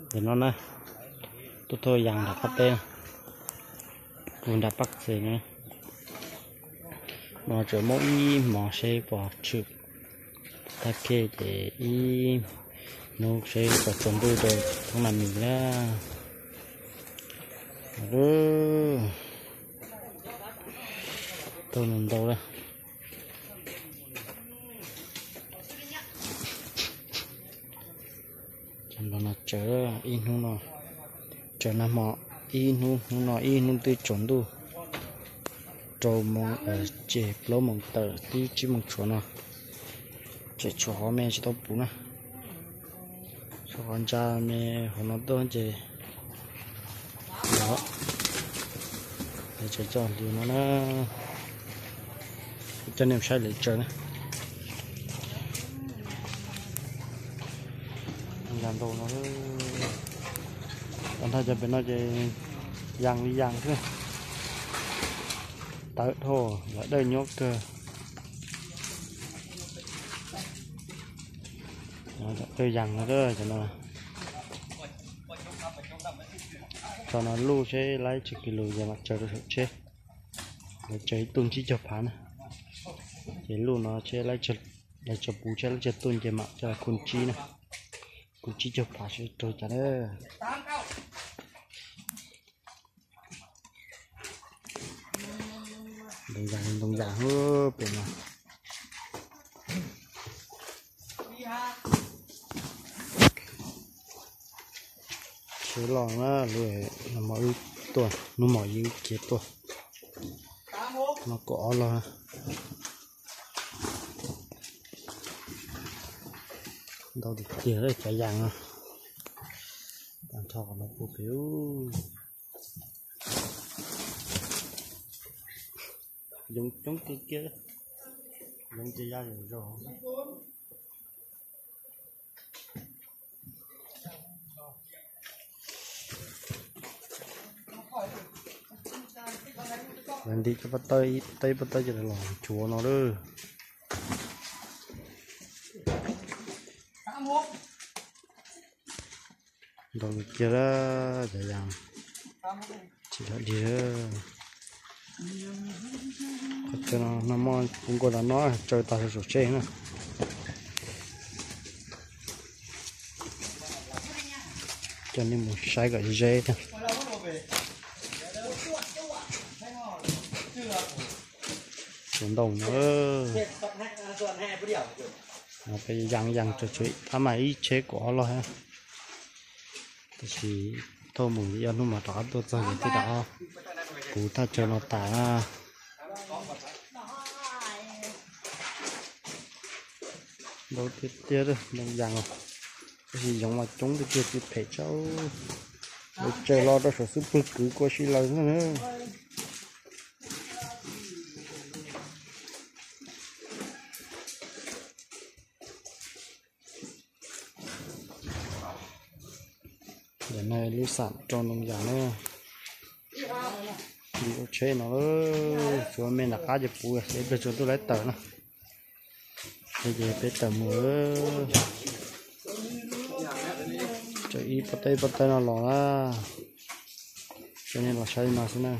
Ntawm no na, tuaj thauj yas nram qab teb, tus nram pab xes na. No tseem muab ib hmos seb puas tshwm tag ke ces ib hnub seb puas tsaus ntuj rau thoob nas mis na. Tau ntau ntau lawm. Los no tsaws ib hnub no, tsaws nag hmo ib hnub, hnub no ib hnub twb tsaus ntuj. Rau moos ces plaub moos tawm twb tsib moos tshuav no. Tseem tshuav qhov me tsis tau puv na. Tshuav qhov ntsa me hauv no tuaj ces lawv tsaws coj hliv no na. Coj nej saib lawv tsaws na. Yas ntau no, tag nrho cov pem no ces yas li yas xwb. Tawv dhau, yam dawj nyob kawg. Yam dawj yas no, cov no. Tso no luj seb laib tsawg kis lus ces mam tsaws rau saum tsheb. Lawv tsaws ib tuj tsib caug phav na. Ces luj no seb laib tsaws puv seb laib tsaws tuj ces mam coj los khu tsib na. Khu tsib caug phav seb raug cas na. Ntoo yas, ntoo yas hwb pem no. Tsheb loj na, lub no mos wb tuaj, hnub mos yus khiav tuaj. No kaum ob log. Ntau tiag tiag cov yas no. Tag nrho qhov no puag pem. Yoov coob tiag tiag, yoov ces ya zom zaws. Lawv ntim cov pob tawb, ib pob tawb ces lawv los nchuav no lawm. Ntau kiag lawm cov yas, tsis tau dig. Qhov chaw no nag hmo puv nkaus tas no, tsaws tas saum tsheb na. Coj nej mus saib kom ze thiab. Tsuas ntau no. Peb yas yas tsuas tshuav tab mas ib tsheb kaum ob log thiab. Tab sis thauj mus yog hnub mas rov qab tuaj txog ces twb rov qab puv thaj chaw no tas na. Ntau tiag tiag, ntoo yas os. Tab sis yoov mas coob tiag tiag, tsis phem tsav. Lawv tsaws los rau saum xub pwg kwv kua si lawm na. Ntawm no lub xam rau ntoo yas na. Dim ua tsheb no, tsuav me nram qab ces puv, seb peb tsuas tuaj laib tawm na. Ces peb tawm mus. Tsaws ib pob tawb ib pob tawb no los na. Coj nej los saib li no xwb na.